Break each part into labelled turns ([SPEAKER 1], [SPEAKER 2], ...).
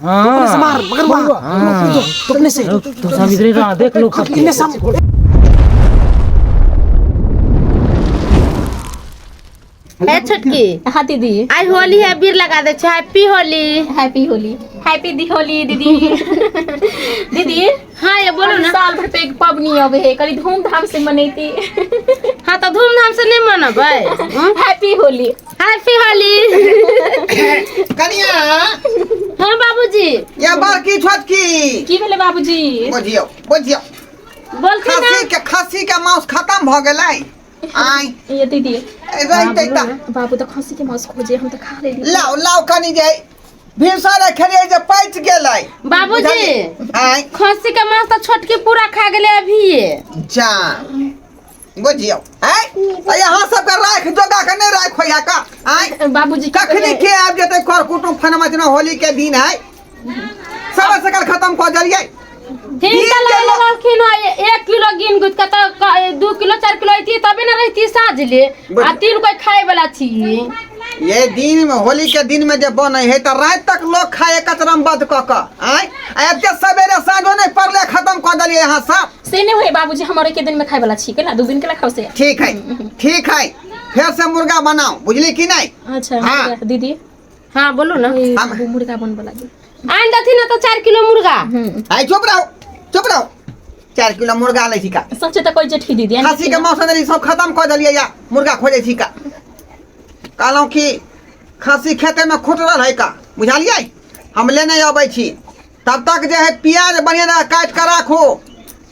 [SPEAKER 1] हाँ।
[SPEAKER 2] से मार मगरवा
[SPEAKER 1] हाँ।
[SPEAKER 2] टोकने से
[SPEAKER 1] तो सब इधर ही रहा देख लो सब
[SPEAKER 2] इन्ने सम
[SPEAKER 3] ए छोटकी
[SPEAKER 4] हाँ दीदी
[SPEAKER 3] आई होली है अबीर लगा दे छे happy Holi
[SPEAKER 4] happy Holi happy दी होली दीदी दीदी
[SPEAKER 3] हाँ ये बोलो ना
[SPEAKER 4] साल भर पे एक पबनी अबे है करी धूमधाम से मनैती
[SPEAKER 3] हाँ तो धूमधाम से नहीं मनबै हम्म?
[SPEAKER 4] हैप्पी होली
[SPEAKER 3] हैप्पी होली
[SPEAKER 5] कनिया
[SPEAKER 3] हाँ बाबूजी
[SPEAKER 5] ये बड़की छोटकी
[SPEAKER 4] की भेलै बाबूजी
[SPEAKER 5] बुझियौ बुझियौ
[SPEAKER 3] बोलथिन ना
[SPEAKER 5] खस्सी के मांस खत्म भऽ गेलै आय
[SPEAKER 4] ये दीदी
[SPEAKER 5] रहितै तऽ
[SPEAKER 4] बाबू तऽ खस्सी के मांस खोजे हम तऽ खा लेली
[SPEAKER 5] लाउ लाउ कनि जे भिनसरे खेलियै जे पचि गेलै
[SPEAKER 3] बाबूजी
[SPEAKER 5] आय
[SPEAKER 3] खस्सी के मांस तो छोटकी पूरा खा गेलै अभी
[SPEAKER 5] जा बुझियौ आय तऽ यहाँ सबके राखि जोगा के नहि राखि होइया का आय
[SPEAKER 4] बाबूजी की
[SPEAKER 5] कखनी
[SPEAKER 4] कहै?
[SPEAKER 5] के आबि जेतै कर कुटुम फनमा जेना होली के दिन है सब सकल खत्म कऽ देलियै
[SPEAKER 3] हिनका लग रहलखिन हँ 1 किलो गिन गुथ के तऽ 2 किलो 4 किलो अइती तबे ने रहती साँझ ले आ तीन कोई खाए वाला छी
[SPEAKER 5] ये दिन में होली के दिन में जे बनै है तऽ राति तक लोग खाए कचरम बद कऽ कऽ आय आ एते सवेरे साँझो नहि पड़ले खत्म कऽ देलियै अहाँ सब
[SPEAKER 4] से नहि होय बाबूजी हमर एके दिन में खाए वाला छी केना 2 दिन के खाओ से
[SPEAKER 5] ठीक है ठीक है फेर से मुर्गा बनाओ बुझली कि नहीं
[SPEAKER 4] अच्छा
[SPEAKER 5] हाँ।
[SPEAKER 4] मुर्गा, दीदी
[SPEAKER 3] हाँ बोलू ना
[SPEAKER 4] ए,
[SPEAKER 5] हम-
[SPEAKER 4] बाबू मुर्गा बनबऽ लागी
[SPEAKER 3] आनि देथिन ना तऽ 4 किलो मुर्गा
[SPEAKER 5] आइ चुप रहो चुप रहो 4 किलो मुर्गा लै छी का
[SPEAKER 4] सच्चे तऽ कहै छै दीदी आनि
[SPEAKER 5] खस्सी के मांस देली सब खत्म कऽ देलियै या मुर्गा खोजै छी का कहलहुँ कि खस्सी खेते में खुटरल है का बुझलियै हम लेने अबै छी तब तक जे है प्याज बढ़िया ना काटि कऽ राखू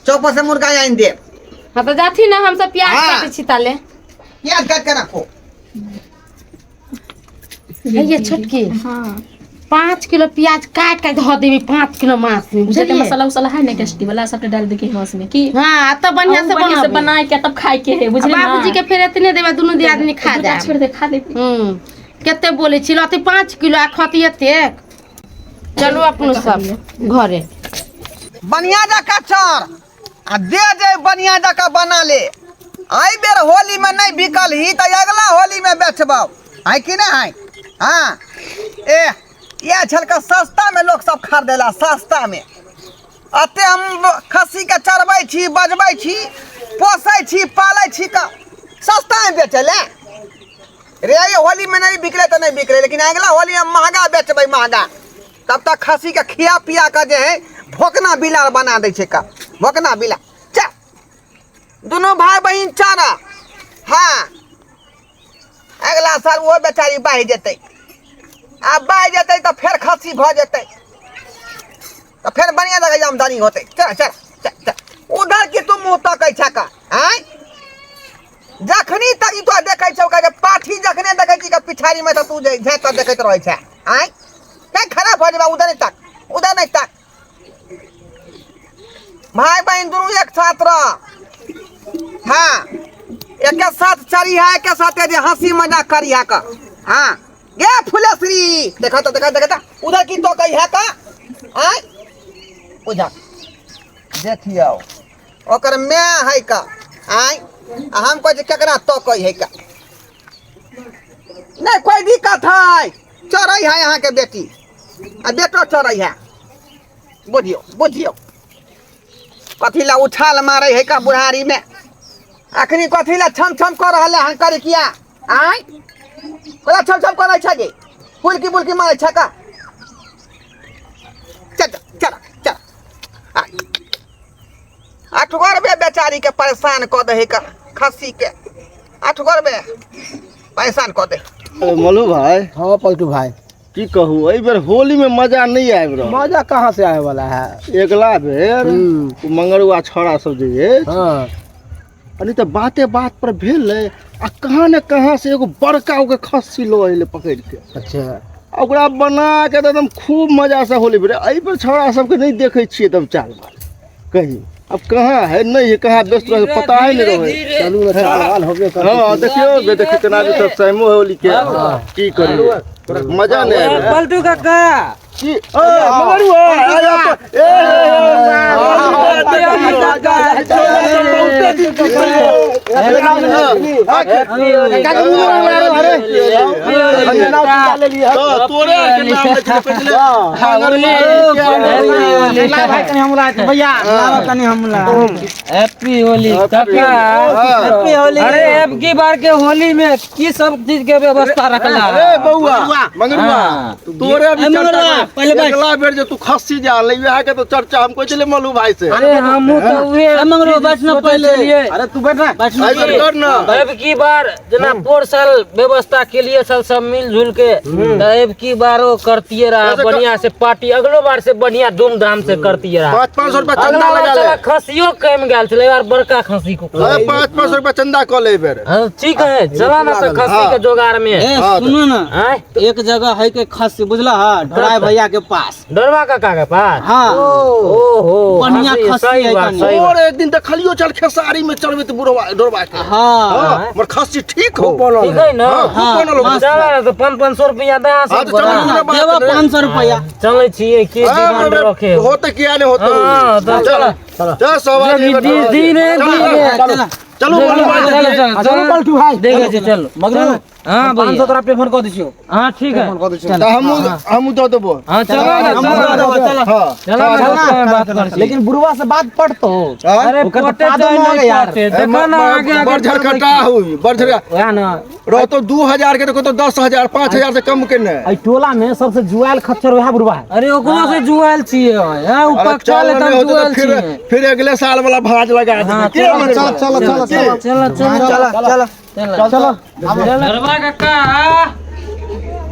[SPEAKER 5] चौक पर से मुर्गा आनि देब
[SPEAKER 3] हाँ तऽ जाथिन ना हमसब प्याज
[SPEAKER 5] हाँ।
[SPEAKER 3] काटै छी ताले
[SPEAKER 5] प्याज काटि कऽ राखू
[SPEAKER 3] हे ये छोटकी
[SPEAKER 4] हाँ
[SPEAKER 3] 5 किलो प्याज काट के धऽ देबी 5 किलो मांस में
[SPEAKER 4] जते
[SPEAKER 3] बुझलियै
[SPEAKER 4] मसाला उसाला है ना टेस्टी वाला सबटा डाल दे के मांस में की
[SPEAKER 3] हाँ तब बढ़िया से
[SPEAKER 4] बढ़िया से
[SPEAKER 3] बनाबी
[SPEAKER 4] बना के तब खाए के है बुझलियै ना
[SPEAKER 3] बाबूजी के फेर एतने देबै दुनू दियादनी खा
[SPEAKER 4] दूटा
[SPEAKER 3] जायब
[SPEAKER 4] छोड़ दे खा लेबै
[SPEAKER 3] कते बोलै छी लते 5 किलो आ खती एतेक चलू अपनो सब घरे
[SPEAKER 5] बढ़िया जकाँ चर आ दे जे बढ़िया जकाँ बना ले एहि बेर होली में नहीं बिकल ही तऽ अगला होली में बेचबौ है कि नहीं है हाँ ए इएह छलका सस्ता में लोग सब खरीदेला सस्ता में अते हम खस्सी के चरबै छी बजबै छी पोसै छी पालै छी का सस्ता में बेचै ले रे ये होली में नहीं बिकले तऽ नहीं बिकले लेकिन अगला होली में महंगा बेचबै महंगा तब तक खस्सी के खिया पिया के जे है भोकना बिलार बना दै छै का भोकना बिला चल दुनू भाई बहिन चल हाँ अगला साल ओहो बेचारी बाहि जेतै आ बाहि जेतै तऽ फेर खस्सी भऽ जेतै तऽ फेर बढ़िआँ जगह आमदनी होतै चल चल चल चल उधर की तू मुँह तकै छै का आँय जखनी तक ई तोरा देखै छौ जे पाठी जखने देखै छी पिछाड़ी में तऽ तू जे झाँकि कऽ देखैत रहै छै आँय नहीं खराब भऽ जेबा उधर नहीं तक उधर नहीं तक भाई बहन दुनू एक साथ रह हाँ एक साथ चली है एक साथ जे हंसी मजाक करी है का हाँ गे फुलेश्री देखा तो देखा देखा तो उधर की तो कही है का आय उधर देखियो ओकर my है का आय आ हम कहै छी केकरा तकै है का नहीं कोई दिक्कत है चढ़ै है अहाँके बेटी आ बेटो चढ़ै है बुझियौ बुझियौ कथी ला उछाल मारै है का बुढ़ारी में अखनी कथी ला छम छम कऽ रहल है करे किया आय कोला छम छम करै छै गे पुलकी बुलकी मारै छै का चल चल चल अठगरबे बेचारी के परेशान कऽ दे है का खस्सी के अठगरबे परेशान कऽ दे
[SPEAKER 6] अरे मलू भाई।
[SPEAKER 2] हाँ पलटू भाई।
[SPEAKER 6] की कहू, एहि बेर होली में मजा नहीं आबि रहल।
[SPEAKER 2] मजा कहाँ से आए वाला है?
[SPEAKER 6] अगला बेर ओ मंगरुआ छौड़ा सब जे अछि आ नहीं तऽ बाते बात पर भेलै आ कहाँ ने कहाँ से एगो बड़का ओके खस्सी लऽ अयलै पकड़ि के आ ओकरा बना के तऽ एकदम खूब मजा से होली भेलै। एहि बेर छौड़ा सबके नहि देखै छियै एकदम चाल बाल कहीं अब कहाँ है नहीं है कहाँ व्यस्त रहे पता ही नहीं रहे।
[SPEAKER 2] चलू ना, चाल वाल होबे करतै।
[SPEAKER 6] हाँ देखियो बे देखियो केना भी सब सहमो होली के की करिए मजा नहीं आबि रहल।
[SPEAKER 1] पलटू काका।
[SPEAKER 6] की ओ मगरुआ आ जा तो ए बहुते दिन के तोरे के नाम लै छलै पहिले।
[SPEAKER 2] भैया कनी हमरा
[SPEAKER 1] हैप्पी होली काका,
[SPEAKER 2] हैप्पी होली।
[SPEAKER 1] अरे अब की बार के होली में की सब चीज के व्यवस्था रखला?
[SPEAKER 6] अरे बउआ मंगरुआ, तोरे अभी चर्चा
[SPEAKER 2] पहले बैठ।
[SPEAKER 6] अगला बेर जे तू खस्सी जा ले वएह के तो चर्चा हम कहै छलै मलू भाई से।
[SPEAKER 1] अरे हमहू तो उहे
[SPEAKER 2] मंगरुआ बैठ ना पहले।
[SPEAKER 6] अरे तू बैठ ना, एहि बेर कर ना।
[SPEAKER 1] अब की बार जना पोर साल व्यवस्था के लिए सब सब मिलजुल के, तो अब की बार वो करतिए रहा बढ़िया से पार्टी, अगलो बार से बढ़िया धूमधाम से करतिए रहा।
[SPEAKER 6] 500-500 रुपया चंदा
[SPEAKER 1] अगला बार
[SPEAKER 6] लगा ले।
[SPEAKER 1] चला खसियो कम गेल छलै, बार बड़का खसी को।
[SPEAKER 6] अरे 500-500 रुपया चंदा कऽ ले एहि बेर।
[SPEAKER 1] हाँ, ठीक है, चला ना तो खसी के जोगाड़ में।
[SPEAKER 2] ए सुनो ना,
[SPEAKER 1] आय
[SPEAKER 2] एक जगह है के खस्सी बुझला है, ढोराई भैया के पास।
[SPEAKER 1] डरवा काका के पास?
[SPEAKER 2] हाँ।
[SPEAKER 1] ओहो,
[SPEAKER 2] बढ़िया खस्सी
[SPEAKER 1] सही
[SPEAKER 2] है
[SPEAKER 1] बात,
[SPEAKER 2] कनी।
[SPEAKER 1] सही बात।
[SPEAKER 6] और एक दिन देखलियो चल खेसारी में चढ़बे बुढ़वा डोरवा के।
[SPEAKER 2] हाँ।
[SPEAKER 6] हाँ, मगर खस्सी ठीक हो।
[SPEAKER 1] ठीक है ना?
[SPEAKER 6] हाँ, खूब बनल हो।
[SPEAKER 1] चला ना तो 500-500 रुपया दे
[SPEAKER 6] हाँ, तो चलो ना, बात
[SPEAKER 2] देवा
[SPEAKER 6] करे।
[SPEAKER 2] 500 रुपया।
[SPEAKER 1] चलै छियै के
[SPEAKER 6] हाँ,
[SPEAKER 1] डिमांड
[SPEAKER 6] मगर
[SPEAKER 1] रखे
[SPEAKER 6] होते किया नहीं होते।
[SPEAKER 1] हाँ, तो
[SPEAKER 6] चल चल सब आदमी
[SPEAKER 1] धीरे धीरे धीरे
[SPEAKER 6] चलो
[SPEAKER 1] चलो
[SPEAKER 6] बोलो।
[SPEAKER 1] चलो चलो
[SPEAKER 2] पलटू भाई
[SPEAKER 1] देखै छी, चलो
[SPEAKER 2] मगरू।
[SPEAKER 1] हाँ भैया।
[SPEAKER 2] 500 तोरा पे फोन कऽ दै छियौ।
[SPEAKER 1] हाँ ठीक है।
[SPEAKER 6] तऽ हमहूँ दऽ देबो।
[SPEAKER 1] हाँ चलो ना, चलो
[SPEAKER 2] चलो।
[SPEAKER 6] हाँ
[SPEAKER 1] चलो ना, बात कर छी।
[SPEAKER 2] लेकिन बुढ़वा से बात पड़तो।
[SPEAKER 1] अरे
[SPEAKER 2] ओकर तो
[SPEAKER 1] पटे
[SPEAKER 2] पादो
[SPEAKER 1] चाहे
[SPEAKER 2] महग
[SPEAKER 1] नहीं
[SPEAKER 2] है यार।
[SPEAKER 1] पटे, देखो ना आगे आगे
[SPEAKER 6] बड़ झरकटा हुई, बड़ झरका
[SPEAKER 1] वएह ना
[SPEAKER 6] रहतो 2000 के तो कहतो 10,000 5,000 से कम के नहीं।
[SPEAKER 2] एहि टोला में सबसे जुआल खच्चर वएह बुढ़वा है।
[SPEAKER 1] अरे ओकरो से जुआल छियै, हाँ उ
[SPEAKER 6] अरे
[SPEAKER 1] पक्का
[SPEAKER 6] चल
[SPEAKER 1] ले
[SPEAKER 6] नहीं
[SPEAKER 1] तम
[SPEAKER 6] होते तो
[SPEAKER 1] जुआल
[SPEAKER 6] फिर
[SPEAKER 1] छियै।
[SPEAKER 6] फिर अगले साल वाला भाज लगा
[SPEAKER 1] हाँ,
[SPEAKER 6] देबै। के मरे
[SPEAKER 2] चल चल चल चल
[SPEAKER 1] चलो चलो
[SPEAKER 2] चल चल
[SPEAKER 1] चलो चलो ढोरबा काका।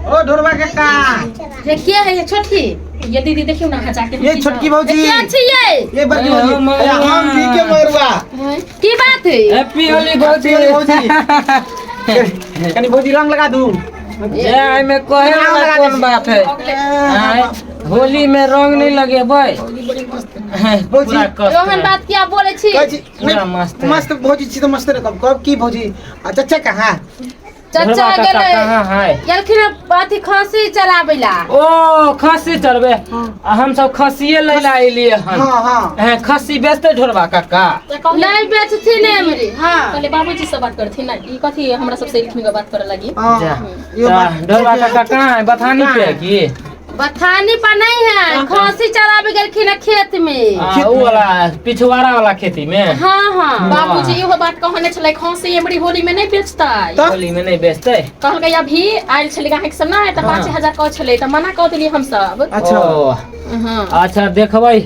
[SPEAKER 2] ओ ढोरबा काका,
[SPEAKER 3] ये के है ये छोटकी?
[SPEAKER 4] ये दीदी देखियो ना अहाँ जाके।
[SPEAKER 2] ये छोटकी भौजी।
[SPEAKER 3] ये के छियै?
[SPEAKER 2] ये बड़की भौजी। अरे हम ठीक है मगरुआ।
[SPEAKER 3] की बात है?
[SPEAKER 1] हैप्पी होली भौजी।
[SPEAKER 2] भौजी कनी भौजी रंग लगा दू।
[SPEAKER 1] जे एहिमे कहे वाला कोन बात है? आँय, होली में रंग नहीं लगेबै? पूरा कष्ट
[SPEAKER 3] रोहन
[SPEAKER 1] है।
[SPEAKER 3] बात किया बोले छी?
[SPEAKER 2] कहै छी
[SPEAKER 1] पूरा मस्त है।
[SPEAKER 2] मस्त भौजी छी तो मस्त रे। कब कब की भौजी? आ चचा कहाँ?
[SPEAKER 3] चचा
[SPEAKER 1] ढोरबा काका
[SPEAKER 3] गेलै
[SPEAKER 1] कहाँ है?
[SPEAKER 3] गेलखिन अथी खसी चराबै ला।
[SPEAKER 1] ओ खस्सी चढ़बे, आ हम सब खस्सिए लै ला एलियै हन।
[SPEAKER 2] हाँ हाँ।
[SPEAKER 1] हैं, खस्सी बेचते ढोरबा काका?
[SPEAKER 3] नहीं बेचथिन एमरी। हाँ
[SPEAKER 4] कहले बाबूजी से बात करथिन ना, ई कथी हमरा सबसे एलखिन बात करे लगी।
[SPEAKER 2] हाँ
[SPEAKER 1] जा।
[SPEAKER 2] यो बात
[SPEAKER 1] ढोरबा काका कहाँ है? बथानी पे है की?
[SPEAKER 3] बथानी पर नहीं है, खसी चराबे गेलखिन है खेत में।
[SPEAKER 1] आ, उ वाला पिछवाड़ा वाला खेती में।
[SPEAKER 3] हाँ हाँ।
[SPEAKER 4] बाबूजी इहो बात कहने छलै खसी एमरी होली में नहीं बेचतै।
[SPEAKER 1] होली में नहीं बेचते?
[SPEAKER 4] कहलकै अभी आयल छलै गाहक सब ना, तऽ 5000 कहै छलै तऽ मना कऽ देलियै हमसब।
[SPEAKER 2] अच्छा।
[SPEAKER 1] ओ,
[SPEAKER 4] हाँ।
[SPEAKER 1] अच्छा देखबै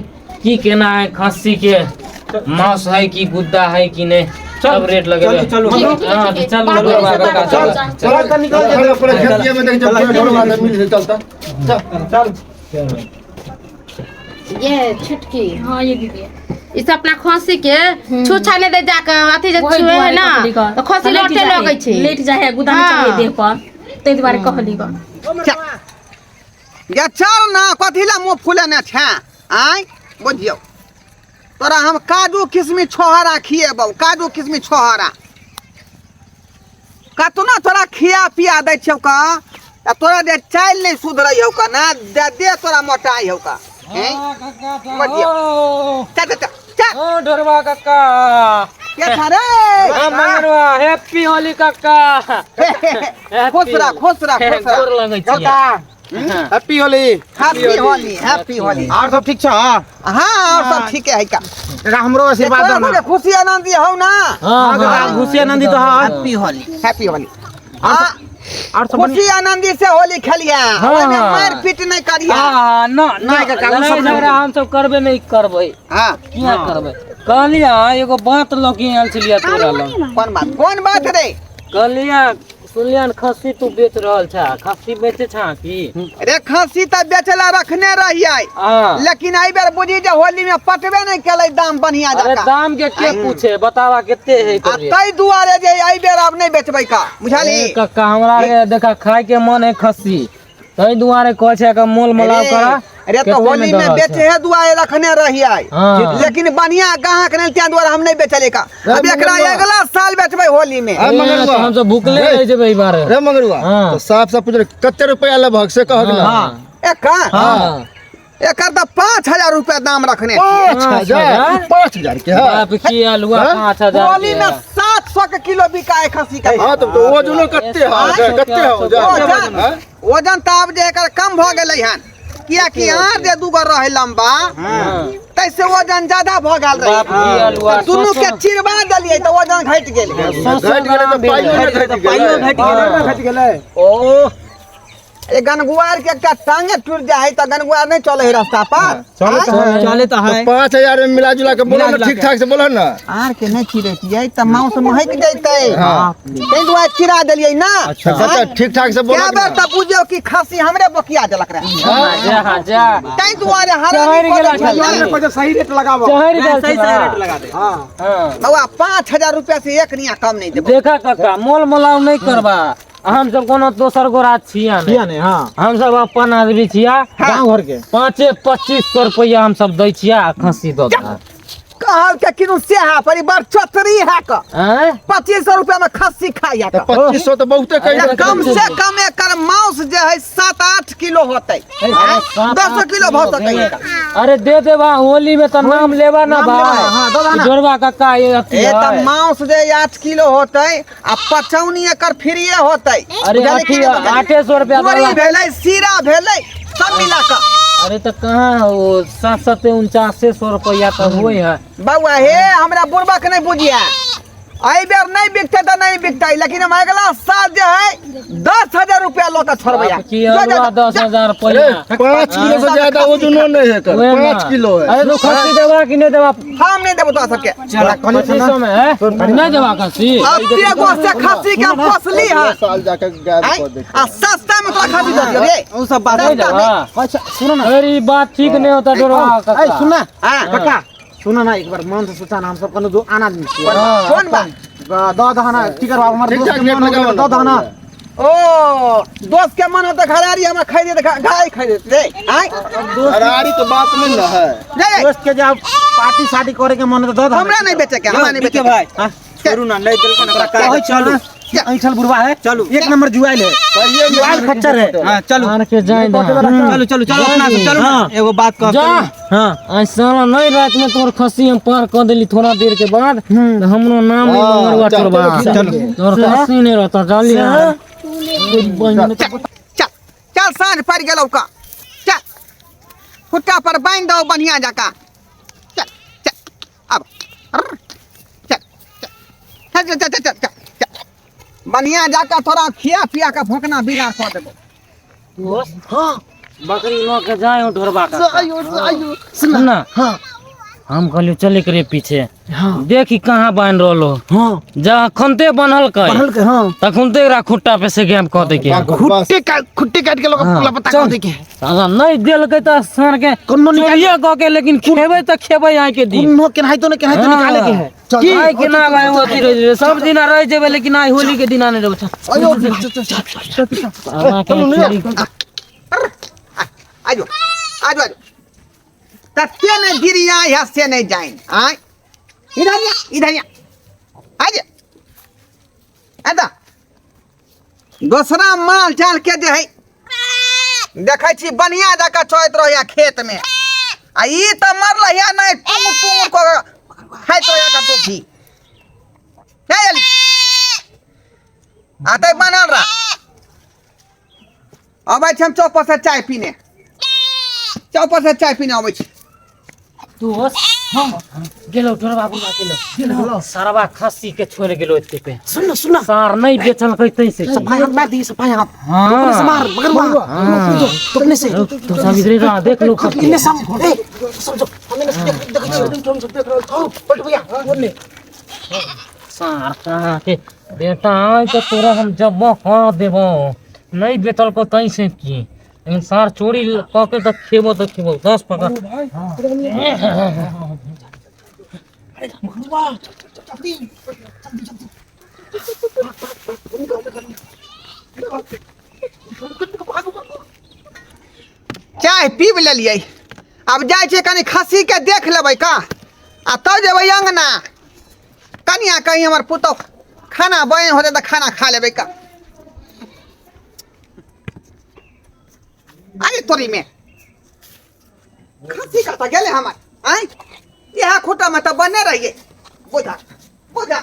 [SPEAKER 1] की केना है खस्सी के मांस है कि गुद्दा है कि नहीं, सब रेट लगेबै।
[SPEAKER 2] चलू चलू।
[SPEAKER 4] ठीक है,
[SPEAKER 1] हाँ,
[SPEAKER 4] ठीक है।
[SPEAKER 1] चलू,
[SPEAKER 4] बाबूजी
[SPEAKER 1] ढोरबा
[SPEAKER 4] से बात
[SPEAKER 1] काका,
[SPEAKER 4] करऽ
[SPEAKER 1] चल।
[SPEAKER 4] चाहै।
[SPEAKER 2] चल तऽ निकल
[SPEAKER 6] चल पूरा खेतिए में देख जब ढोरबा से मिल से चलता।
[SPEAKER 2] चल
[SPEAKER 3] ये छोटकी।
[SPEAKER 4] हाँ ये दीदी
[SPEAKER 3] इस अपना खसी के छू छाने दे जाके अथी जे
[SPEAKER 4] वही
[SPEAKER 3] छुए है
[SPEAKER 4] दुआरे
[SPEAKER 3] ना
[SPEAKER 4] कहली गऽ।
[SPEAKER 3] तो खसी
[SPEAKER 4] लेट
[SPEAKER 3] लौटे
[SPEAKER 4] जाए
[SPEAKER 3] लगै छै।
[SPEAKER 4] लेट जाए है गुदा में
[SPEAKER 3] हाँ।
[SPEAKER 4] चढ़े देह पर, ताहि दुआरे कहली गऽ।
[SPEAKER 5] ये चल ना, कथी ला मुँह फुलेने छै? आँय बुझियौ तोरा हम काजू किशमिश छोहरा खिएबौ, काजू किशमिश छोहरा कतना तोरा खिया पिया दै छियौ का, आ तोरा जे चालि नहि सुधरै हौ का ना दे दे तोरा मोटाइ हौ का। हैं? बुझियौ। चल चल चल चल।
[SPEAKER 1] ओ ढोरबा काका।
[SPEAKER 5] के था रे?
[SPEAKER 1] हाँ, मंगरुआ हैप्पी होली काका।
[SPEAKER 5] खुश रह खुश रह खुश रह।
[SPEAKER 1] गोर लगै छियै।
[SPEAKER 2] Happy Holi.
[SPEAKER 5] Happy Holi, happy Holi.
[SPEAKER 2] और सब ठीक छ?
[SPEAKER 5] हाँ और सब ठीक है का।
[SPEAKER 2] काका हमरो आशीर्वाद
[SPEAKER 5] तोरा
[SPEAKER 2] दो ना।
[SPEAKER 5] सबके खुशी आनंदी हौ ना?
[SPEAKER 1] हाँ,
[SPEAKER 2] काका
[SPEAKER 1] हाँ।
[SPEAKER 2] खुशी आनंदी तो हाँ।
[SPEAKER 5] Happy Holi, happy Holi. हाँ
[SPEAKER 2] और सब
[SPEAKER 5] खुशी आनंदी से होली खेलिया,
[SPEAKER 1] हाँ।
[SPEAKER 5] ओहिमे मार पीट नहीं करिया।
[SPEAKER 1] हाँ, ना ना
[SPEAKER 2] नहीं काका, उ
[SPEAKER 1] लड़ाई
[SPEAKER 2] सब
[SPEAKER 1] झगड़ा हम सब करबे नहीं करबै।
[SPEAKER 5] हाँ
[SPEAKER 1] किया करबै? कहलियै एगो बात लऽ के आयल छलियै तोरा लग।
[SPEAKER 5] कोन बात, कोन बात रे?
[SPEAKER 1] कहलियै सुनलियन खस्सी तू बेच रहल छा, खस्सी बेचे छा की?
[SPEAKER 5] रे खस्सी तऽ बेचला रखने रहियै,
[SPEAKER 1] हाँ।
[SPEAKER 5] लेकिन एहि बेर बुझी जे होली में पटबे नहीं केलै दाम बढ़िया
[SPEAKER 1] अरे
[SPEAKER 5] जकाँ।
[SPEAKER 1] दाम के के पूछे, बतावा कते है
[SPEAKER 5] आ
[SPEAKER 1] तोरे?
[SPEAKER 5] ताहि दुआरे जे एहि बेर आब नहीं बेचबै का, बुझलही?
[SPEAKER 1] ए कक्का हमरा के देखा खाय के मन है खस्सी, ताहि दुआरे कहै छै कि मोल मिलाव करा।
[SPEAKER 5] अरे तो होली में बेचे है दुआरे रखने रहियै,
[SPEAKER 1] हाँ।
[SPEAKER 5] लेकिन बढ़िया गाहक नहीं त्यां दुआरे हम नहीं बेचले का। अब एकरा अगला साल बेचबै होली में।
[SPEAKER 6] अरे मंगरुआ।
[SPEAKER 1] हम सब भुखले रह जेबै ई बार।
[SPEAKER 6] रे मंगरुआ,
[SPEAKER 1] हाँ।
[SPEAKER 6] तो साफ साफ पूछ कते रुपया लेबहक से कहक ना।
[SPEAKER 1] हाँ।
[SPEAKER 5] एक का
[SPEAKER 1] हाँ।
[SPEAKER 5] एकर तऽ 5000 रुपया दाम रखने छियै।
[SPEAKER 6] 5000? 5000 के है?
[SPEAKER 1] बाप की आलुआ 5000
[SPEAKER 5] होली में 700 के किलो बिका है खस्सी के।
[SPEAKER 6] हाँ तब तो वजनो कते है, कते है वजन?
[SPEAKER 5] वजन वजन तऽ आब जे एकर कम भऽ गेलै हन, कियाकि आर जे दूगो रहै लम्बा तैसे वजन ज्यादा भऽ गेल रहै।
[SPEAKER 1] बाप की आलुआ
[SPEAKER 5] दुनू के चिरवा देलियै तऽ वजन घटि गेलै।
[SPEAKER 6] घटि गेलै तऽ पाइयो ने घटि गेलै।
[SPEAKER 2] घटि गेलै।
[SPEAKER 5] ओ ए गनगुआर के एकटा टांगे टूटि जाइ है तऽ गनगुआर नहि चलै है रास्ता पर।
[SPEAKER 2] चले तऽ है।
[SPEAKER 6] 5000 में मिला जुला के बोलो ना, ठीक ठाक से बोलो ना।
[SPEAKER 5] आर के नहि चिरैतियै तऽ मांस महकि जैतै, ताहि दुआरे चिरा देलियै ना।
[SPEAKER 6] अच्छा ठीक ठाक से बोलो।
[SPEAKER 5] कए बेर तऽ बुझियौ कि खस्सी हमरे बकिया देलक रहे,
[SPEAKER 1] जा जा
[SPEAKER 5] ताहि दुआरे हरामी कऽ दै छलै।
[SPEAKER 2] सही रेट लगाबो,
[SPEAKER 1] चहरि गेल
[SPEAKER 2] सही
[SPEAKER 1] छला।
[SPEAKER 2] रेट लगा दे।
[SPEAKER 1] हाँ।
[SPEAKER 5] बौआ 5000 रुपया से एक निया कम नहि देबौ।
[SPEAKER 1] देखा काका, मोल मोलाव नहि करबा, हम सब कोनो दोसर गोरा छिया नहीं।
[SPEAKER 2] हाँ
[SPEAKER 1] हम सब अपन आदमी छिया,
[SPEAKER 2] गाँव घर के।
[SPEAKER 1] 25-2500 रुपया हम सब दै छिया आ खस्सी दऽ दऽ।
[SPEAKER 5] कहल के किनु से है पर बड़ चतरी है क 2500 रुपया में खस्सी खाइ है।
[SPEAKER 6] 2500 तो बहुते कहि।
[SPEAKER 5] कम से कम एकर मांस जे है 7-8 किलो होतै, 10 किलो भऽ सकै है।
[SPEAKER 1] अरे दे देबा होली में तो नाम लेबा ना भाई, जोड़वा काका ये अथी
[SPEAKER 5] ए तऽ
[SPEAKER 1] है।
[SPEAKER 5] मांस जे 8 किलो होतै आ पचौनी एकर फ्रीए होतै।
[SPEAKER 1] अरे अथी 800 रुपया
[SPEAKER 5] बोरी भेलै, सीरा भेलै, सब मिला कऽ।
[SPEAKER 1] अरे तो कहाँ वो 7 7 79 सौ रुपया तो हुए है।
[SPEAKER 5] बौआ हे हमरा बुढ़बा के नहीं बुझिया, एहि बेर नहीं बिकतै तऽ नहीं बिकतै, लेकिन हम अगला साल जे है 10,000 रुपया लऽ कऽ छोड़बै।
[SPEAKER 1] बाप की आलुआ 10,000 रुपया।
[SPEAKER 6] 5 किलो से ज्यादा वजनो नहीं है, 5 किलो है।
[SPEAKER 1] अरे तो खस्सी देबा कि नहीं देबा?
[SPEAKER 5] हम नहीं देबो तोरा सबके।
[SPEAKER 1] 2500 में है नहीं देबा खस्सी?
[SPEAKER 5] अस्सी गो से खस्सी के हम पोसली हन
[SPEAKER 6] साल जाके गायब कऽ दे
[SPEAKER 5] आ सस्ता में तोरा खस्सी दऽ दियौ रे।
[SPEAKER 2] उ सब बात
[SPEAKER 1] नहीं देबा।
[SPEAKER 2] अच्छा सुनो ना,
[SPEAKER 1] अरे ई बात ठीक नहीं होता डोरवा काका।
[SPEAKER 2] ए सुन ना
[SPEAKER 5] हाँ।
[SPEAKER 2] काका, सुनो ना, एक बार मन से सोचा ना, हम सब कनो दो आना आदमी छियै।
[SPEAKER 5] कोन बात?
[SPEAKER 2] दऽ दहना टिकर बाबू हमर
[SPEAKER 6] ठीक
[SPEAKER 2] दोस्त
[SPEAKER 6] ठाक
[SPEAKER 2] के मन हो
[SPEAKER 6] रेट
[SPEAKER 2] गेलै,
[SPEAKER 6] लगाबो
[SPEAKER 2] दऽ दहना।
[SPEAKER 5] ओ दोस्त के मन होतै घरारी हमरा खरीदे तऽ घरारी खरीदे रे। आँय
[SPEAKER 6] घरारी के बात नहीं ना है।
[SPEAKER 5] रे
[SPEAKER 2] दोस्त के जब पार्टी शादी करे के मन हो तऽ दऽ दहना।
[SPEAKER 5] हमरा नहीं बेचे के, हमरा नहीं बेचे के।
[SPEAKER 2] भाई
[SPEAKER 5] छोड़ू
[SPEAKER 2] ना, नहीं देलको ना ओकरा, चलू ऐठल बुढ़वा है, चलू एक नंबर जुआइल है, जुआइल खच्चर है।
[SPEAKER 7] हां चलू
[SPEAKER 1] आन के जाए ना।
[SPEAKER 7] चलू चलू चलू अपना सब चलू ना, एगो बात कह।
[SPEAKER 1] जा हां ऐसा नहीं रात में तोर खस्सी हम पार कर देली थोड़ा देर के बाद तो हमरो नाम नहीं मंगरवा तोरबा, तोर खस्सी नहीं रहता। जल्दी
[SPEAKER 5] चल चल साँझ पड़ि गेलौ का, चल खुट्टा पर बान्हि दौ बढ़िया जकाँ। चल चल आब चल चल चल चल चल चल चल बढ़िया जकाँ थोड़ा खिया पिया के भोकना बिगाड़ कऽ देबौ।
[SPEAKER 1] बकरी लऽ के जाए हो ढोरबा का। सुन ना, हम कहलियो चले के रे पीछे, देखी कहाँ बान्ह रहलो।
[SPEAKER 2] हां
[SPEAKER 1] जहाँ खनते बन्हल कै
[SPEAKER 2] बन्हल हां
[SPEAKER 1] तखनते एकरा खुट्टा पे से गेम कऽ दे के।
[SPEAKER 2] खुट्टे का खुट्टे काट के लोग पता कर दे के।
[SPEAKER 1] साला नहीं देलकै तऽ सार के
[SPEAKER 2] कोनो निकाल
[SPEAKER 1] चोरिये कऽ के, लेकिन खेबै तऽ खेबै आइ के दिन।
[SPEAKER 2] कोनो केनाहितो ने केनाहितो निकाले के है।
[SPEAKER 1] चल आइ के ना भाई, अथी रहि जेबै सब दिना रहि जेबै, लेकिन आइ होली के दिना नहि रहबै। साला के चोरी
[SPEAKER 5] आजो आजो आजो तते ने गिरिया है से नहीं जाइन। आय इधर या इधर या आज अदा दोसरा माल जाल के जे है देखै छी बढ़िया जकाँ चरैत रहैया खेत में, आ ई तऽ मरल है नहीं टुंग टुंग कऽ खाइत रहैया कतौ भी। नहि एली आते बनल रह। अबै छी हम चौक पर से चाय पीने, चौक पर से चाय पीने अबै छी।
[SPEAKER 1] दोस्त गेलो ढोरबा बुढ़बा गेलो, सरवा खस्सी के छोड़ गेलो एते पे।
[SPEAKER 2] सुन सुन,
[SPEAKER 1] सार नहीं बेचलकै तै से।
[SPEAKER 2] सफाई हाथ मार दी, सफाई हाथ
[SPEAKER 1] हाँ
[SPEAKER 2] से मार मगर वहां तो अपने से
[SPEAKER 1] तो सब इधरे रहा देख लो सब।
[SPEAKER 2] इन्ने सब ए समझो हम इन्ने देख देख छी हम सब देख रहल छौ पलट भैया बोलने।
[SPEAKER 1] सार कहाँ के बेटा आइ तो तोरा हम जब खा देबो नहीं बेचलको तै से की, लेकिन सार चोरी कऽ के तऽ खेबो तऽ खेबो 10 पकड़।
[SPEAKER 5] चाय पीब लेलियै, आब जाइ छियै कनि खस्सी के देख लेबै का, आ तब जेबै अङ्गना। कनिया कहीं हमर पुतहु खाना बनि होतै तऽ खाना खा लेबै का। अरे तोरी में खस्सी कतऽ गेलै हमर? आँय, इएह खूटामे तऽ बने रहियै। बुझा बुझा,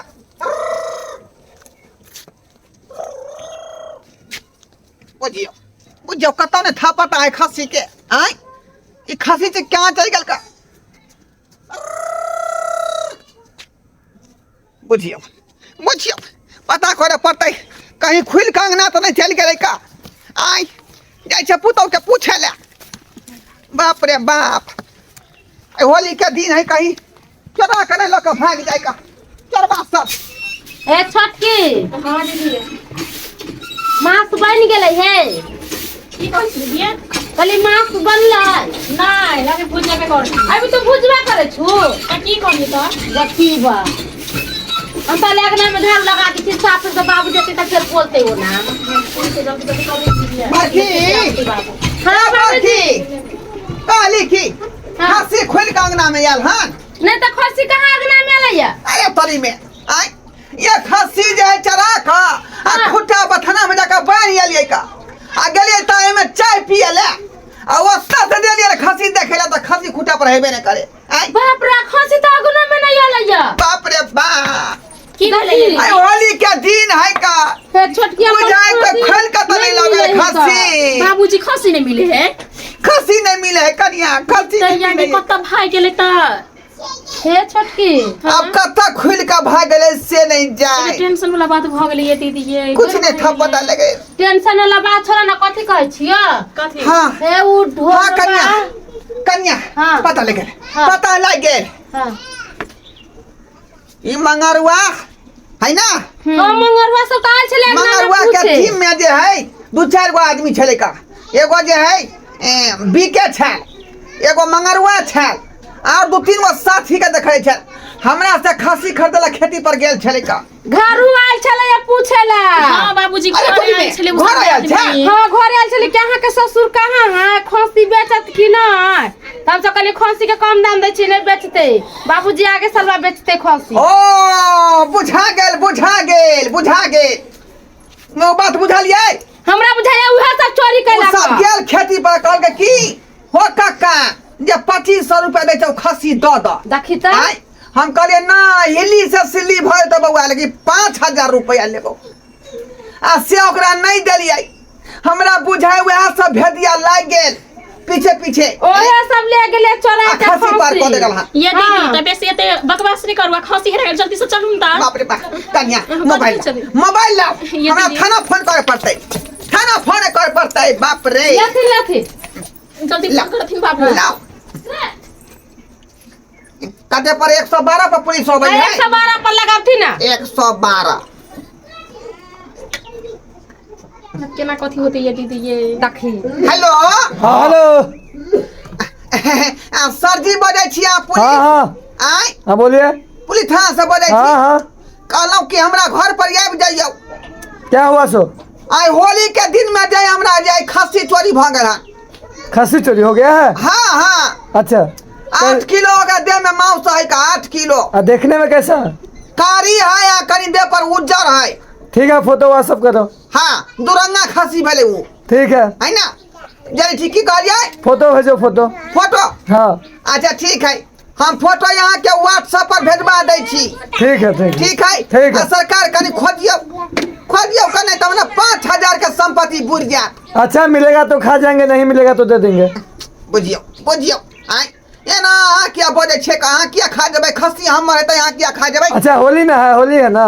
[SPEAKER 5] बुझियौ बुझियौ, कतऽ ने था पता है खस्सी के। आँय, ई खस्सी से कहाँ चलि गेल का? बुझियौ बुझियौ, पता करे पड़तै, कहीं खुलि कऽ अङ्गना तऽ नहि चलि गेलै का? आँय, जाइ छै पुतौहके पूछे लए। बाप रे बाप, आइ होली के दिन है, कहीं चोरा के नहि लऽ कऽ भागि जाय का चोरबा सब।
[SPEAKER 3] ए छोटकी, मास बनि गेलै हे।
[SPEAKER 4] की कहै छी दीदी?
[SPEAKER 3] कहली मास बनलै?
[SPEAKER 4] नहि, अभी भुजबे करै छी।
[SPEAKER 3] अभी तू भुजबे करै छु?
[SPEAKER 4] तऽ की करबी तऽ?
[SPEAKER 3] देखी बा, हम तऽ अंगना में झाड़ू लगा दै छी साफ से, बाबू जेतै तऽ फेर बोलतै ओ ना।
[SPEAKER 4] जल्दी जल्दी करै छी।
[SPEAKER 5] बड़की।
[SPEAKER 4] बाबू।
[SPEAKER 3] हाँ
[SPEAKER 5] बड़की, कहली की
[SPEAKER 3] हाँ।
[SPEAKER 5] खस्सी खोलि कऽ अङ्गना मे आयल हन?
[SPEAKER 3] नहि तऽ खस्सी कहाँ अंगना में एलैया?
[SPEAKER 5] अरे तरी में आय, ये खस्सी जे है चरा कऽ आ
[SPEAKER 3] हाँ।
[SPEAKER 5] खुट्टा बथना में जाकर बान्हि एलियै का, आ गेलियै तऽ एहिमे चाय पियै लए, आ ओतऽ से देलियै रे खस्सी देखै लए तऽ खस्सी खुट्टा पर हेबे नहि करे। आय।
[SPEAKER 3] बाप रे, खस्सी तऽ अंगना में नहीं एलैया।
[SPEAKER 5] बाप रे बाप।
[SPEAKER 4] की भेलै?
[SPEAKER 5] आइ होली के दिन है का।
[SPEAKER 3] हे छोटकिया,
[SPEAKER 5] बुझाइ तऽ खोलि कऽ तऽ नहि लगल खस्सी।
[SPEAKER 4] बाबूजी, खस्सी नहि मिले है?
[SPEAKER 5] खस्सी नहि मिले है कनिया, खस्सी
[SPEAKER 4] तऽ
[SPEAKER 5] नहि
[SPEAKER 4] यानी
[SPEAKER 5] मिले है।
[SPEAKER 4] कतऽ भागि गेलै तऽ?
[SPEAKER 3] हे छोटकी।
[SPEAKER 5] अब कतऽ खुलि कऽ भागि गेलै से नहि जाय।
[SPEAKER 4] टेंशन वाला बात भऽ गेलै ये दीदी, ये
[SPEAKER 5] कुछ नहि था पता लगे।
[SPEAKER 3] टेंशन वाला बात छोड़ा ना, कथी कहै छियो?
[SPEAKER 4] कथी?
[SPEAKER 5] हाँ।
[SPEAKER 3] हे उ ढोल।
[SPEAKER 5] हाँ कन्या, कन्या।
[SPEAKER 3] हाँ।
[SPEAKER 5] पता लग गेल।
[SPEAKER 3] हाँ।
[SPEAKER 5] पता लग गेल।
[SPEAKER 3] हाँ।
[SPEAKER 5] ई मंगरुआ है ना?
[SPEAKER 3] हाँ, मंगरुआ सब तऽ आयल छलै अंगना में
[SPEAKER 5] मंगरुआ के
[SPEAKER 3] पूछे।
[SPEAKER 5] टीम में जे है दू चारि गो आदमी छलै का, एगो जे है बीके छल, एगो मंगरुआ छल, आर दू तीन गो साथी के देखै छल, हमरा से खस्सी खरीदे ला खेती पर गेल छलै का।
[SPEAKER 3] घरू आयल छलै या पूछे ला।
[SPEAKER 4] हाँ बाबूजी,
[SPEAKER 5] अरे
[SPEAKER 4] घर
[SPEAKER 5] तोरी
[SPEAKER 4] आयल
[SPEAKER 5] में,
[SPEAKER 4] छलै ओ
[SPEAKER 5] घर
[SPEAKER 4] सब
[SPEAKER 5] आयल छै?
[SPEAKER 4] आदमी।
[SPEAKER 3] हाँ, घर आयल छलै कि अहाँके ससुर कहाँ है, खस्सी बेचत कि नहि? तऽ हमसब कहलियै खस्सी के कम दाम दै छियै, नहि बेचतै बाबूजी, आगे सालबा बेचतै खस्सी।
[SPEAKER 5] ओ बुझा गेल, बुझा गेल, बुझा गेल, ओ बात बुझलियै।
[SPEAKER 3] हमरा बुझाइया उएह सब चोरी
[SPEAKER 5] ओ
[SPEAKER 3] केलक।
[SPEAKER 5] सब गेल खेती पर, कहलकै की हो कक्का, जे 2500 रुपया दै छौ खस्सी दऽ दऽ।
[SPEAKER 3] देखी तऽ।
[SPEAKER 5] आँय, हम कहलियै ना, हिली से सिल्ली भऽ जेतौ बौआ, लेकिन 5000 रुपया लेबौ, आ से ओकरा नहि देलियै। हमरा बुझाइ वएह सब भेदिया लागि गेल पीछे पीछे।
[SPEAKER 3] ओहे सब ले गेलै चोरा
[SPEAKER 5] आ
[SPEAKER 3] के
[SPEAKER 5] खस्सी पार कऽ
[SPEAKER 3] खस्सी।
[SPEAKER 5] देगल हँ।
[SPEAKER 4] ये दीदी।
[SPEAKER 3] हाँ।
[SPEAKER 4] तऽ बेसी एते बकवास नहि करू आ खस्सी हेरा गेल, जल्दी से चलू ने तऽ।
[SPEAKER 5] बाप रे बाप, कन्या, मोबाइल
[SPEAKER 4] चलू।
[SPEAKER 5] मोबाइल लाओ।
[SPEAKER 4] ये
[SPEAKER 5] हमरा
[SPEAKER 4] दीदी।
[SPEAKER 5] थाना फोन करे पड़तै, थाना फोन करे पड़तै, बाप रे।
[SPEAKER 3] लेथिन लेथिन।
[SPEAKER 4] जल्दी
[SPEAKER 5] ला।
[SPEAKER 4] फोन करथिन बाबू।
[SPEAKER 5] लाओ, कते पर? 112 पर पुलिस अबै है।
[SPEAKER 3] 112 पर लगाबथिन ना।
[SPEAKER 5] 112।
[SPEAKER 4] केना कथी होतै ये दीदी ये?
[SPEAKER 3] देखी।
[SPEAKER 5] हेलो।
[SPEAKER 2] हाँ, हेलो।
[SPEAKER 5] आ, सर जी बजै छी अहाँ पुलिस?
[SPEAKER 2] हाँ हाँ।
[SPEAKER 5] आँय?
[SPEAKER 2] हाँ, बोलिए।
[SPEAKER 5] पुलिस थाना से बजै छी?
[SPEAKER 2] हाँ हाँ।
[SPEAKER 5] कहलहुँ कि हमरा घर पर आबि जइयौ।
[SPEAKER 2] क्या हुआ सो?
[SPEAKER 5] आइ होली के दिन में जे हमरा जे खस्सी चोरी भऽ गेल हन।
[SPEAKER 2] खस्सी चोरी हो गया है?
[SPEAKER 5] हाँ हाँ।
[SPEAKER 2] अच्छा।
[SPEAKER 5] 8 किलो ओकरा देह में मांस है का, 8 किलो।
[SPEAKER 2] आ, देखने में कैसा है?
[SPEAKER 5] कारी है आ कनी देह पर उज्जर है।
[SPEAKER 2] ठीक है, फोटो व्हाट्सअप करो।
[SPEAKER 5] हाँ, दुरंगा खस्सी भेलै ओ।
[SPEAKER 2] ठीक है।
[SPEAKER 5] है ना, जरी ठीक, की कहलियै?
[SPEAKER 2] फोटो भेजो, फोटो।
[SPEAKER 5] फोटो?
[SPEAKER 2] हाँ।
[SPEAKER 5] अच्छा ठीक है, हम फोटो यहाँ के व्हाट्सएप पर भेजवा दै छी।
[SPEAKER 2] ठीक है, ठीक है।
[SPEAKER 5] ठीक है।
[SPEAKER 2] ठीक है।
[SPEAKER 5] आ सरकार कनी खोजियौ, खोजियौ कने, तब ने 5000 के संपत्ति बुड़ जायत।
[SPEAKER 2] अच्छा, मिलेगा तो खा जाएंगे, नहीं मिलेगा तो दे देंगे।
[SPEAKER 5] बुझियौ बुझियौ, आँय, एना अहाँ किया बजै छियै? अहाँ किया खा जेबै? खस्सी हमर हेतै, अहाँ किया खा जेबै?
[SPEAKER 2] अच्छा, होली ना है, होली है ना।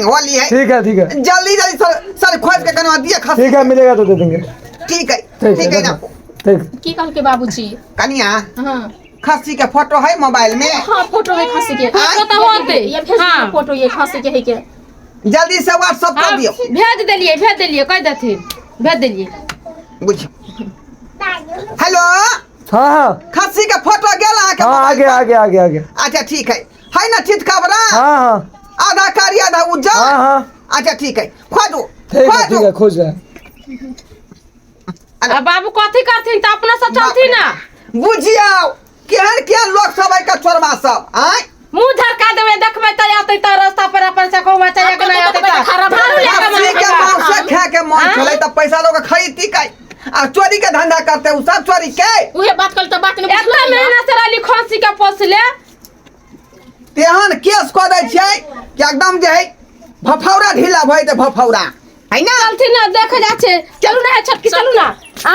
[SPEAKER 5] होली है।
[SPEAKER 2] ठीक है, ठीक है।
[SPEAKER 5] जल्दी जल्दी सर, सर खोज के कने दिए खस्सी।
[SPEAKER 2] ठीक है, मिलेगा तो दे देंगे।
[SPEAKER 5] ठीक है।
[SPEAKER 2] ठीक।
[SPEAKER 5] ठीक है ना।
[SPEAKER 2] ठीक।
[SPEAKER 4] की कहलकै बाबूजी?
[SPEAKER 5] कनिया।
[SPEAKER 4] हाँ।
[SPEAKER 5] खस्सी के फोटो है मोबाइल में?
[SPEAKER 4] हाँ, फोटो है खस्सी के।
[SPEAKER 3] फोटो तऽ होतै।
[SPEAKER 4] ये भेज
[SPEAKER 3] हाँ।
[SPEAKER 4] दियौ फोटो, ये खस्सी के है के।
[SPEAKER 5] जल्दी से व्हाट्सएप कर
[SPEAKER 3] हाँ,
[SPEAKER 5] दियौ।
[SPEAKER 3] भेज देलियै, भेज देलियै, कहि देथिन भेज देलियै।
[SPEAKER 5] बुझियौ, हेलो।
[SPEAKER 2] हाँ हाँ।
[SPEAKER 5] खस्सी के फोटो गेल अहाँके
[SPEAKER 2] हाँ, आ
[SPEAKER 5] मोबाइल
[SPEAKER 2] गया।
[SPEAKER 5] पर?
[SPEAKER 2] आ गया, आ गया, आ गया।
[SPEAKER 5] अच्छा ठीक है, है ना चितकबरा?
[SPEAKER 2] हाँ हाँ।
[SPEAKER 5] आधा कारी आधा उज्जर?
[SPEAKER 2] हाँ हाँ।
[SPEAKER 5] अच्छा ठीक है, खोजू।
[SPEAKER 2] ठीक है।
[SPEAKER 5] खोजू।
[SPEAKER 2] ठीक है, खोज रहे हैं।
[SPEAKER 3] आ बाबू कथी करथिन तऽ अपना सब चलथिन ना।
[SPEAKER 5] बुझियौ केहन केहन लोक सब है का, चोरबा सब, आँय।
[SPEAKER 3] मुँह झरका देबै, देखबै तऽ अतै तऽ रास्ता पर अपन से कहबै चाहे कि नहि अतै तऽ
[SPEAKER 4] खराब
[SPEAKER 3] झाड़ू लए कऽ
[SPEAKER 5] खस्सी के
[SPEAKER 3] मारबै।
[SPEAKER 5] मांस खाए के मन छलै तऽ पैसा लोग खरीदती कै, आ चोरी के धंधा करते उ सब चोरी के।
[SPEAKER 4] उहे बात कल तऽ बात नहि
[SPEAKER 3] एतना
[SPEAKER 4] बुझलकै।
[SPEAKER 5] कि एकदम जे है भफौरा ढीला भए ते भफौरा है ना।
[SPEAKER 3] चलथिन ना देखे जा छे, चलू ना है छोटकी, चलू ना। आ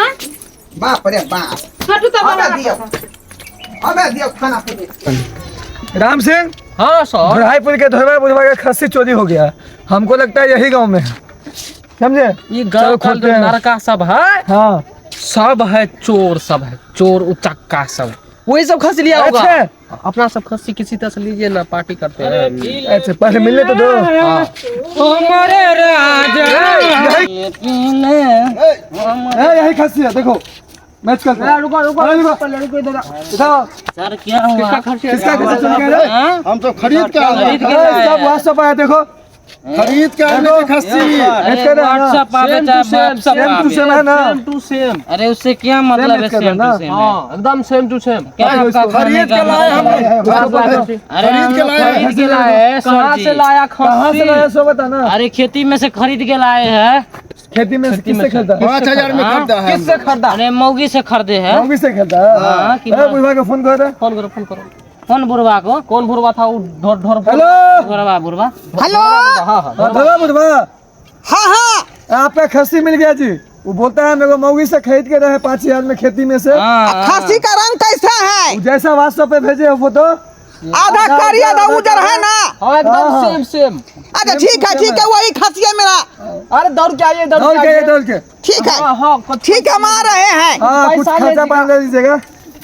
[SPEAKER 5] बाप रे बाप,
[SPEAKER 3] हटू तो
[SPEAKER 5] हमें
[SPEAKER 3] बाबा
[SPEAKER 5] दियो, हमें दियो खाना पीने।
[SPEAKER 8] राम सिंह।
[SPEAKER 1] हाँ सर।
[SPEAKER 8] बढ़ाईपुर के धोबा बुधवा का खस्सी चोरी हो गया, हमको लगता है यही गांव में है, समझे?
[SPEAKER 1] ये
[SPEAKER 8] चलो
[SPEAKER 1] गांव का
[SPEAKER 8] खोलते
[SPEAKER 1] जो
[SPEAKER 8] हैं।
[SPEAKER 1] लड़का सब है,
[SPEAKER 8] हाँ
[SPEAKER 1] सब है चोर, सब है चोर उचक्का सब, वही सब खस लिया होगा।
[SPEAKER 8] अच्छा।
[SPEAKER 1] अपना सब खस्सी किसी तरह से लीजिए ना, पार्टी करते हैं।
[SPEAKER 8] अच्छा पहले मिलने तो दो।
[SPEAKER 1] हमारे राजा
[SPEAKER 8] यही खस्सी है, देखो मैच करते हैं।
[SPEAKER 1] रुको रुको
[SPEAKER 8] रुको
[SPEAKER 1] इधर सर, क्या हुआ?
[SPEAKER 8] किसका खस्सी चोरी कर रहे हैं?
[SPEAKER 6] हम तो खरीद के आए।
[SPEAKER 1] खरीद के लाए।
[SPEAKER 8] सब व्हाट्सएप आया देखो,
[SPEAKER 6] खरीद के आए थे खस्सी।
[SPEAKER 1] व्हाट्सएप आवे चाहे व्हाट्सएप
[SPEAKER 8] सेम टू
[SPEAKER 1] आवे,
[SPEAKER 8] सेम है ना?
[SPEAKER 7] सेम टू सेम।
[SPEAKER 1] अरे उससे क्या मतलब है?
[SPEAKER 8] सेम
[SPEAKER 1] सेम टू सेम।
[SPEAKER 7] हां एकदम सेम टू सेम।
[SPEAKER 1] क्या आपका
[SPEAKER 6] खरीद के लाए हम,
[SPEAKER 1] अरे
[SPEAKER 6] खरीद के लाए।
[SPEAKER 1] खरीद के लाए हैं सर
[SPEAKER 7] कहां
[SPEAKER 1] जी।
[SPEAKER 7] से लाया
[SPEAKER 8] कहाँ से
[SPEAKER 7] खस्सी?
[SPEAKER 8] लाया सो बता ना।
[SPEAKER 1] अरे खेती में से खरीद के लाए हैं।
[SPEAKER 8] खेती में से किससे खरीदा?
[SPEAKER 6] 5000 में खरीदा है।
[SPEAKER 7] किससे खरीदा?
[SPEAKER 1] अरे मौगी से खरीदे हैं।
[SPEAKER 8] मौगी से खरीदा है।
[SPEAKER 1] हाँ, कि
[SPEAKER 8] ए, बुढ़वा को फोन कर।
[SPEAKER 7] फोन करो, फोन करो।
[SPEAKER 1] कौन बुढ़वा को?
[SPEAKER 7] कौन बुढ़वा था वो? ढोर ढोर।
[SPEAKER 8] हेलो
[SPEAKER 1] बुढ़वा बुढ़वा।
[SPEAKER 5] हेलो।
[SPEAKER 7] हां हां
[SPEAKER 8] धोबा बुढ़वा।
[SPEAKER 5] हाँ हाँ
[SPEAKER 8] आपका खस्सी मिल गया जी। वो बोलता है मेरे को मौगी से खरीद के रहे 5000 में खेती में से।
[SPEAKER 5] खस्सी का रंग कैसा है?
[SPEAKER 8] जैसा व्हाट्सएप पे भेजे हो फोटो,
[SPEAKER 5] आधा कारी आधा उजर है ना?
[SPEAKER 7] हां एकदम सेम सेम।
[SPEAKER 5] अच्छा ठीक है ठीक है, वही खस्सी है मेरा।
[SPEAKER 7] अरे दौड़ के आइए,
[SPEAKER 8] दौड़ के आइए, दौड़ के।
[SPEAKER 5] ठीक है
[SPEAKER 7] हां हां
[SPEAKER 5] ठीक है, हम आ रहे हैं।
[SPEAKER 8] हाँ कुछ खर्चा पानी ले लीजिएगा।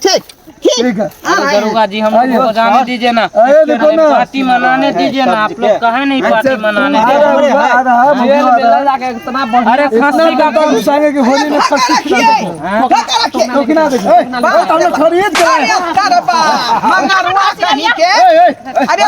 [SPEAKER 5] ठीक
[SPEAKER 8] ठीक है।
[SPEAKER 1] दरोगा जी हम लोग को जाने दीजिए ना,
[SPEAKER 8] अरे देखो ना,
[SPEAKER 1] पार्टी मनाने दीजिए ना। आप लोग कहे नहीं पार्टी मनाने
[SPEAKER 8] आ रहा है, आ रहा है,
[SPEAKER 7] जेल में ले जाके इतना बढ़िया।
[SPEAKER 1] अरे खस्सी का
[SPEAKER 8] तो घुसाएंगे कि होली में खस्सी
[SPEAKER 5] रखिए
[SPEAKER 8] तो किना देखो।
[SPEAKER 6] हम लोग खरीद के लाए।
[SPEAKER 5] मंगरुआ कहीं के। अरे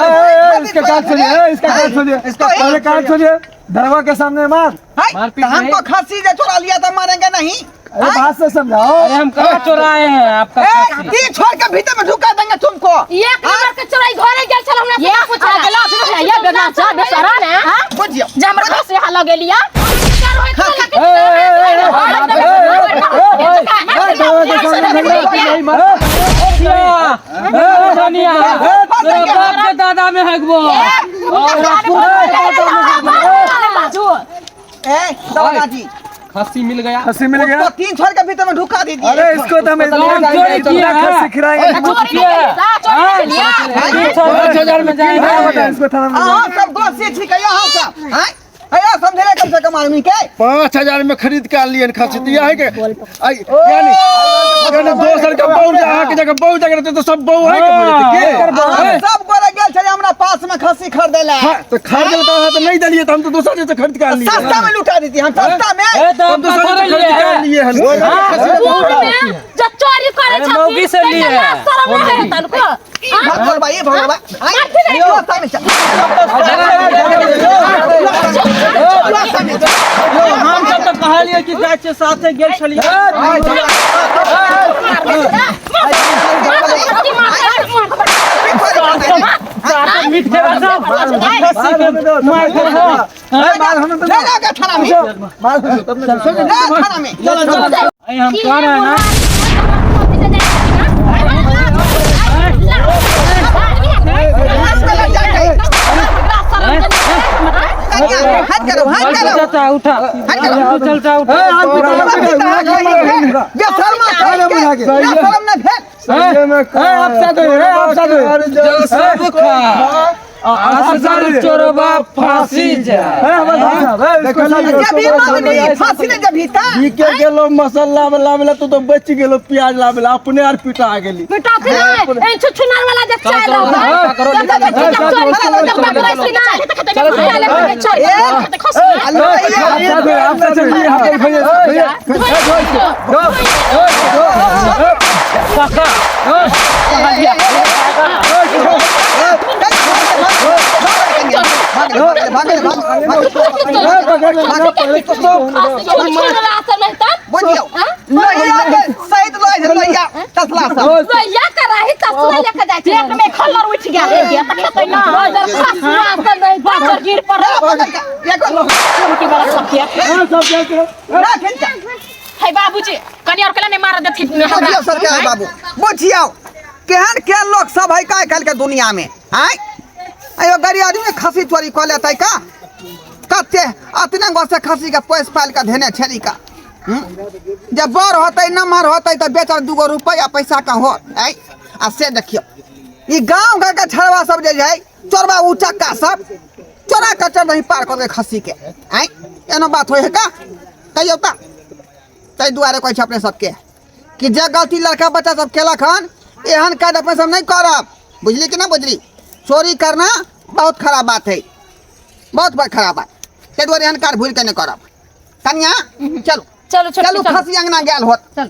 [SPEAKER 8] इसका काट छोड़िए, इसका काट छोड़िए, इसका पहले काट छोड़िए। दरवा के सामने मार।
[SPEAKER 5] हमको खस्सी जो चुरा लिया था मारेंगे नहीं।
[SPEAKER 8] अरे बात से समझाओ।
[SPEAKER 1] अरे हम कहाँ चुराए हैं आपका खस्सी?
[SPEAKER 5] तीन छोड़ के भीतर में ढुका देंगे तुमको।
[SPEAKER 3] एक नंबर के चोराई घरे गेल छल, हमरा से पूछा
[SPEAKER 4] गेला ये बेगा जा बेसरा ने। हां
[SPEAKER 5] बुझियो
[SPEAKER 4] जे हमर खस्सी हा लगेलिया।
[SPEAKER 1] बाप के दादा में हगबो।
[SPEAKER 5] ए दरोगा जी
[SPEAKER 7] खस्सी मिल गया,
[SPEAKER 8] खस्सी मिल गया।
[SPEAKER 5] तीन छोड़ के भीतर में ढुका दीजिए।
[SPEAKER 8] अरे इसको तो हम इतना खस्सी खिलाएंगे।
[SPEAKER 1] 5000 में जाएंगे
[SPEAKER 8] इसको थाना में।
[SPEAKER 5] हां सब दोषी ठीक है, यहां सब हां अरे समझे कम से कम आदमी के
[SPEAKER 6] 5000 में खरीद के आनलियन खस्सी तो यही के यानी यानी दोसर के बहु अहाँ के जगह बहु जगह रहतै तो सब बहु है के भऽ जेतै के?
[SPEAKER 5] सब गोरे गेल छलै हमरा पास में खस्सी खरीदे ला।
[SPEAKER 6] तो खरीदे तो अहाँ तो नहीं देलियै, तो हम तो दोसर जगह खरीद के आनलियै।
[SPEAKER 5] सस्ता में लुटा देती हम, सस्ता में।
[SPEAKER 6] हम दोसर जगह खरीद के आनलियै हन।
[SPEAKER 3] जब चोरी करे छथिन
[SPEAKER 1] मौगी से लिए है।
[SPEAKER 3] शरम नहीं है तनको।
[SPEAKER 5] भगवान भाई, भगवान भाई, आई में चल।
[SPEAKER 7] हम सब तो कहलिए कि जाइ छियै साथे गेल छलियै।
[SPEAKER 1] मीट खेबा सब।
[SPEAKER 5] ले जाके थाना में, ले थाना में।
[SPEAKER 1] हम कह रहे हैं ना,
[SPEAKER 5] हाथ करो, हाथ करो,
[SPEAKER 1] चलता उठा,
[SPEAKER 5] हाथ करो।
[SPEAKER 1] चलता उठा।
[SPEAKER 5] बेशर्म न भेल।
[SPEAKER 8] आप साथ हो, आप साथ हो।
[SPEAKER 1] सब खा चोरबा फांसी जाए।
[SPEAKER 5] फांसी ने जब हिता
[SPEAKER 6] बिके गेलो मसाला वाला वाला तो बच गेलो, प्याज लाबेला अपने आर पिटा गेली।
[SPEAKER 3] पिटा ए छुछुनार वाला जे चाल
[SPEAKER 4] बाबूजी कनी और केला नहीं मार देथिन।
[SPEAKER 5] सरकार बाबू बुझियो केहन केहन लोग सब है आइ काल्हि के दुनिया में। आय अयो गरीब आदमी खस्सी चोरी कऽ लेतै का कते अतने गो से खस्सी के पोसि पालि कऽ धेने छली का। जब बड़ होतै नमहर होतै तऽ बेचब 2 गो रुपैआ पैसा का होत। आँय आ से देखियौ ई गाँव घरके छड़वा सब जे छै चोरबा उचक्का सब चोरा कऽ चल नहीं पार कऽ खस्सी के। आँय एना बात होइ है का कहियौ तऽ। ताहि दुआरे कहै छै अपने सबके कि जे गलती लड़का बच्चा सब केलक हन एहन काज अपने सब नहीं करब, बुझली कि ना बुझली। चोरी करना बहुत खराब बात है, बहुत बड़ खराब बात, ताहि दुआरे एहन काज भूल के नहीं करब। कनिया चलू
[SPEAKER 3] चलू
[SPEAKER 5] चलू खस्सी अंगना गेल होत।
[SPEAKER 3] चल।